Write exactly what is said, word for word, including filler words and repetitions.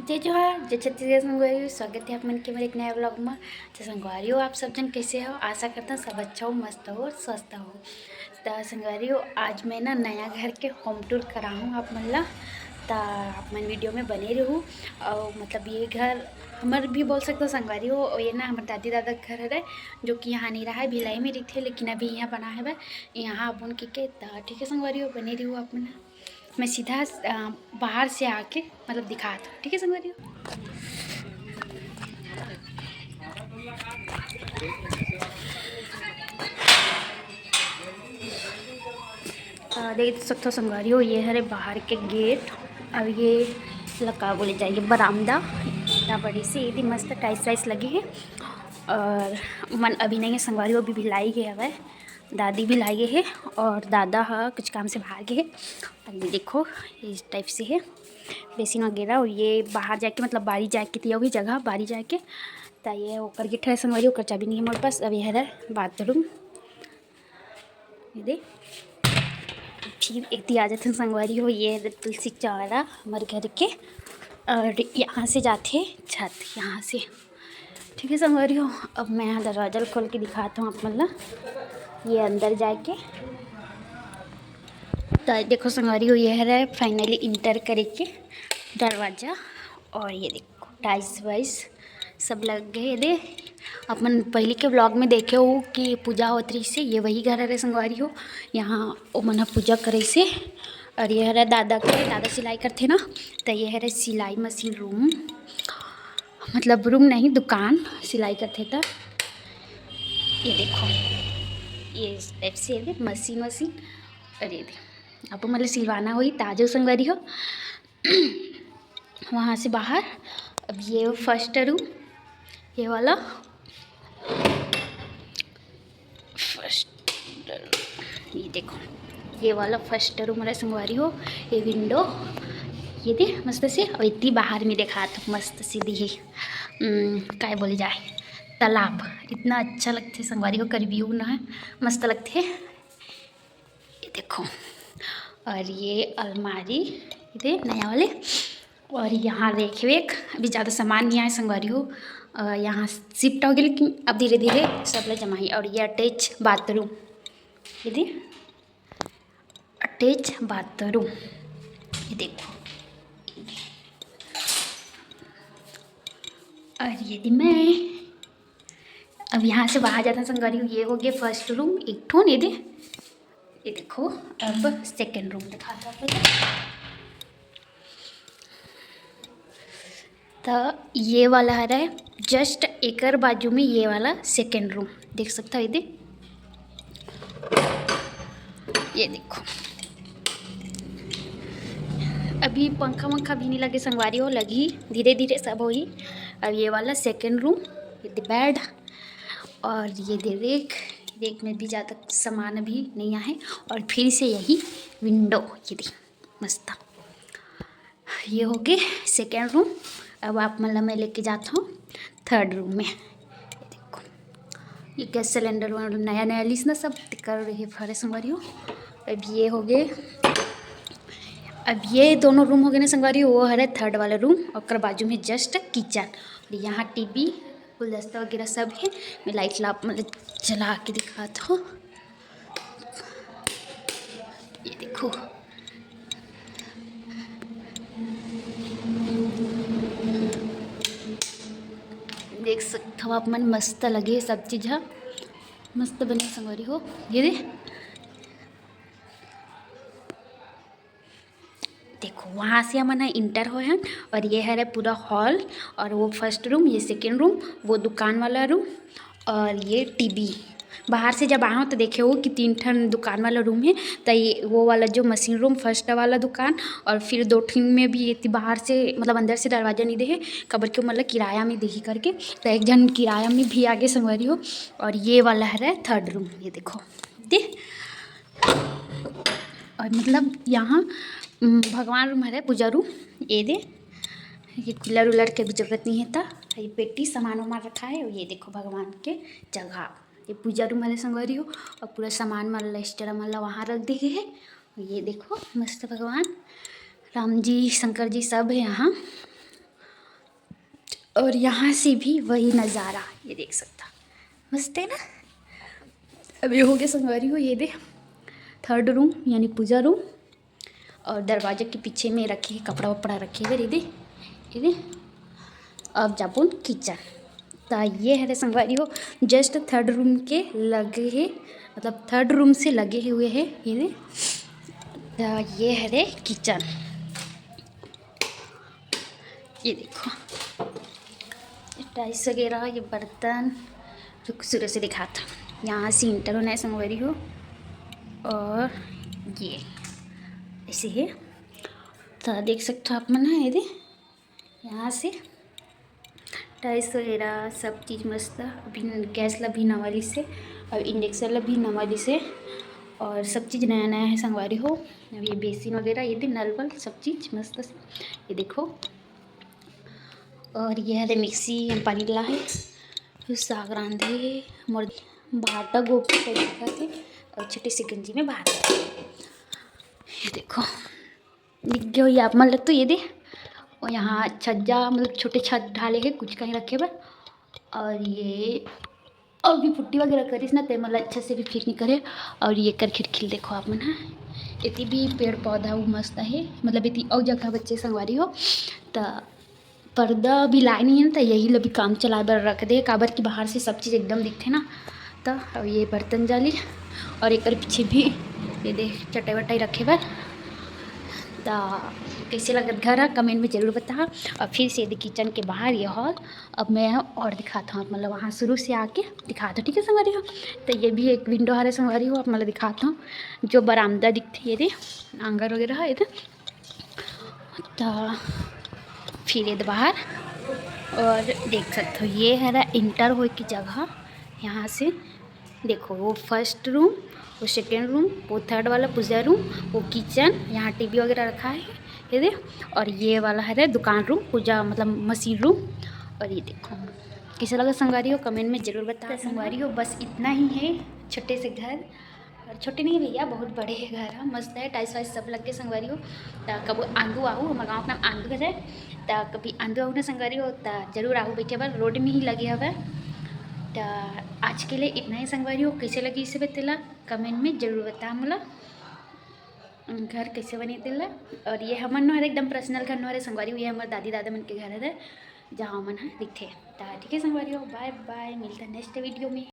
जय जोहार, जय छत्तीसगढ़ संगवारी हो, स्वागत है आप मन के मेरे एक नया vlog में। तो संगवारी हो, आप सब जन कैसे हो? आशा करता हूँ सब अच्छा हो, मस्त हो और स्वस्थ हो। तो संगवारी हो, आज मैं ना नया घर के home tour कराहूँ आप मन ला, तो आप मन video में बने रहू। और मतलब ये घर हमर भी बोल सकते हो संगवारी हो, और ये ना हमर दादी दादा के घर हरे, जो कि यहाँ नहीं रहा है, भिलाई में रहिथे, लेकिन अभी यहाँ बना है, यहाँ अबुन के, के। तो ठीक है संगवारी हो, बने रहू आप मन। मैं सीधा अ, बाहर से आके मतलब दिखात हूँ, ठीक है संगवारी हो? अ, देख सकते हो संगवारी हो, ये हरे बाहर के gate। अब ये ला का बोले जाए, बरामदा। इतना बड़ी सी इतनी मस्त tiles वाइल्स लगी है। और मन अभी नहीं है संगवारी हो, अभी भिलाई गए हवय, दादी भिलाई गए है और दादा ह कुछ काम से बाहर गए है। और ये देखो, इस type से है basin वगैरह। और ये बाहर जाके मतलब बारी जाके थी, वही जगह बारी जाके। तो ये ऊपर की ठहर संगवारी, ओकर चाबी नहीं है मोर पास। अब ये हरे bathroom, ये दे। फिर एक दी आ जाते हैं संगवारी हो, ये हरे तुलसी चौरा हमारे घर के। और यहाँ से जाते हैं छत, यहाँ से। ठीक है संगवारी हो, अब मैं यहाँ दरवाजा खोल के दिखाता हूँ आप मन ला। ये अंदर जाके तो देखो संगवारी हो, ये हरे finally enter करे के दरवाजा। और ये देखो tiles वाइल्स सब लग गए। ये दे, अपन पहले के vlog में देखे हो कि पूजा होत रही से, ये वही घर हरे संगवारी हो, यहाँ ओ मन ह पूजा करे से। और ये हरे दादा के, दादा सिलाई करथे ना, तो ये हरे सिलाई मशीन room, मतलब room नहीं, दुकान सिलाई करथे। तो ये देखो, ये type से ये मशीन वशीन। और ये दे, आप मन ला सिलवाना होही ताजो संगवारी हो। वहाँ से बाहर। अब ये first room, ये वाला first, ये देखो, ये वाला first room हरे संगवारी हो। ये window, ये दे मस्त से, और इतनी बाहर में देखा तो मस्त सीधी है, उम, काय बोले जाए, तालाब। इतना अच्छा लगथे संगवारी हो, कर view ना है, मस्त लगथे। ये देखो, और ये अलमारी, ये दे नया वाले। और यहाँ रेख वेख, अभी ज़्यादा सामान नहीं आए संगवारी हो, अ, यहाँ shift हो गए, लेकिन अब धीरे धीरे सब ला जमाही। और ये attach bathroom, ये दे attach bathroom, ये देखो। और ये दे मैं, अब यहाँ से बाहर जाता संगवारी हो, ये हो गया first room एक ठो, ये दे, ये देखो। अब second room दिखाता हूँ पहले। तो ये वाला हरे just एकर बाजू में ये वाला second room देख सकता हो, ये दे, ये देखो। अभी पंखा वंखा भी नहीं लगे संगवारी हो, लगही धीरे धीरे सब होही। अब ये वाला second room, ये दे bed, और ये दे रेख, रेख में भी ज़्यादा सामान अभी नहीं आए। और फिर से यही window, ये दे मस्त। ये हो गए second room। अब आप मन ला मैं लेके जाता हूँ third room में। ये देखो, ये gas cylinder वाला नया नया लीस ना, सब कर रही है फरे संगवारी हो। अब ये हो गए, अब ये दोनों room हो गए ना संगवारी, वो हरे third वाला room, ओकर बाजू में just kitchen। और यहाँ T V, गुलदस्ता वगैरह सब है। मैं light ला, मतलब, जला के दिखाता हूँ। ये देखो, देख सकते हो आप मन, मस्त लगे सब चीज़ ह, मस्त बने संगवारी हो। ये दे, देखो, वहाँ से हमन ह enter होए हन। और ये हरे पूरा hall, और वो first room, ये second room, वो दुकान वाला room, और ये T V। बाहर से जब आए हो तो देखे हो कि तीन ठन दुकान वाला room है, तो ये वो वाला जो machine room, first वाला दुकान, और फिर दो ठन में भी ये बाहर से, मतलब अंदर से दरवाजा नहीं दे है, काबर के मतलब किराया में देही करके, तो एक झन किराया में भी आगे संगवारी हो। और ये वाला हरे third room, ये देखो, दे। और मतलब यहाँ, उम, भगवान room हरे, पूजा room, ये दे, ये cooler उलर के भी जरूरत नहीं है। तो ये पेटी सामान वामान रखा है, ये देखो भगवान के जगह, ये पूजा room हरे संगवारी हो। और पूरा सामान मन ला, extra मन ला वहाँ रख दे है। ये देखो मस्त भगवान, राम जी, शंकर जी सब है यहाँ। और यहाँ से भी वही नज़ारा, ये देख सकता, मस्त है ना। अब ये हो गया संगवारी हो, ये दे थर्ड रूम यानी पूजा रूम। और दरवाजा के पीछे में रखे हे कपड़ा वपड़ा रखे हुए, ये दे, ये दे। अब जाबोन किचन। त ये हरे संगवारी हो, जस्ट थर्ड रूम के लगे हे, मतलब थर्ड रूम से लगे हुए हे, ये दे। त ये हरे किचन, ये देखो टाइल्स वगैरह, ये बर्तन, जो शुरू से दिखात हँव, यहाँ से इंटर होना है संगवारी हो। और ये ऐसे है, त देख सकते हो आप मन है, ये दे यहाँ से टाइल्स वगैरह सब चीज़ मस्त। अभी गैस ला भी नवा लिस हे और इंडक्शन ला भी नवा लिस हे और सब चीज़ नया नया है संगवारी हो। अब ये बेसिन वगैरह, ये दे नल वल, सब चीज़ मस्त से, ये देखो। और ये हरे मिक्सी, हम पानी ला हे, फिर साग रांधे हे, मोर भाटा गोभी टाइप दिखत हे और छोटी सी गंजी में भात हे। ये देखो, दिख गया होही आप मन ल तो, ये दे। और यहाँ छज्जा, मतलब छोटे छत ढाले हे कुछ कहीं रखे बर। और ये अभी पुट्टी वगैरह करिस ना, ते मन ल अच्छा से भी फिट नहीं करे। और ये कर खिड़की ल देखो आप मन ह, एती भी पेड़ पौधा उ मस्त हे, मतलब एती अउ जगह बचे संगवारी हो। त पर्दा भी लाए नहीं है, त यही ल भी काम चलाए बर रख दे, काबर कि बाहर से सब चीज़ एकदम दिखथे ना। त अब ये बर्तन जाली और एकर पीछे भी ये दे चटाई वटाई रखे बर। त कैसे लगत घर ह, कमेंट में जरूर बताहा। और फिर से ये दे किचन के बाहर ये हॉल, अब मैं और दिखात हँव, मतलब वहाँ शुरू से आके दिखात हँव, ठीक है संगवारी हो। त ये भी एक विंडो हरे संगवारी हो, आप मतलब दिखात हँव, जो बरामदा दिखथे, ये दे आंगन वगैरह है, ये दे। त फिर ये दे बाहर और देख सकते हो, ये हरा इंटर होए की जगह। यहाँ से देखो, वो फर्स्ट रूम, वो सेकेंड रूम, वो थर्ड वाला पूजा रूम, वो किचन, यहाँ टीवी वगैरह रखा है, ये दे। और ये वाला है दुकान रूम, पूजा मतलब मशीन रूम। और ये देखो, कैसे लगा संगवारी हो, कमेंट में जरूर बताहा संगवारी हो। बस इतना ही है छोटे से घर, और छोटे नहीं भैया, बहुत बड़े है घर ह, मस्त है, टाइल्स वाइल्स सब लग के संगवारी हो। त कबो आंदू आहू, हमर गाँव के नाम आंदू है, त कभी आंदू आहू ना संगवारी हो, त जरूर आहू बैठे बर, रोड में ही लगे हवे। त आज के लिए इतना ही संगवारी हो, कैसे लगी इसे तेला कमेंट में जरूर बताहा मोला, घर कैसे बने तेला। और ये हमर नो हरे एकदम पर्सनल घर नो हरे संगवारी हो, ये हमर दादी दादा मन के घर हरे, जहाँ मन ह दिखथे। त ठीक है संगवारी हो, बाय बाय, मिलता नेक्स्ट वीडियो में।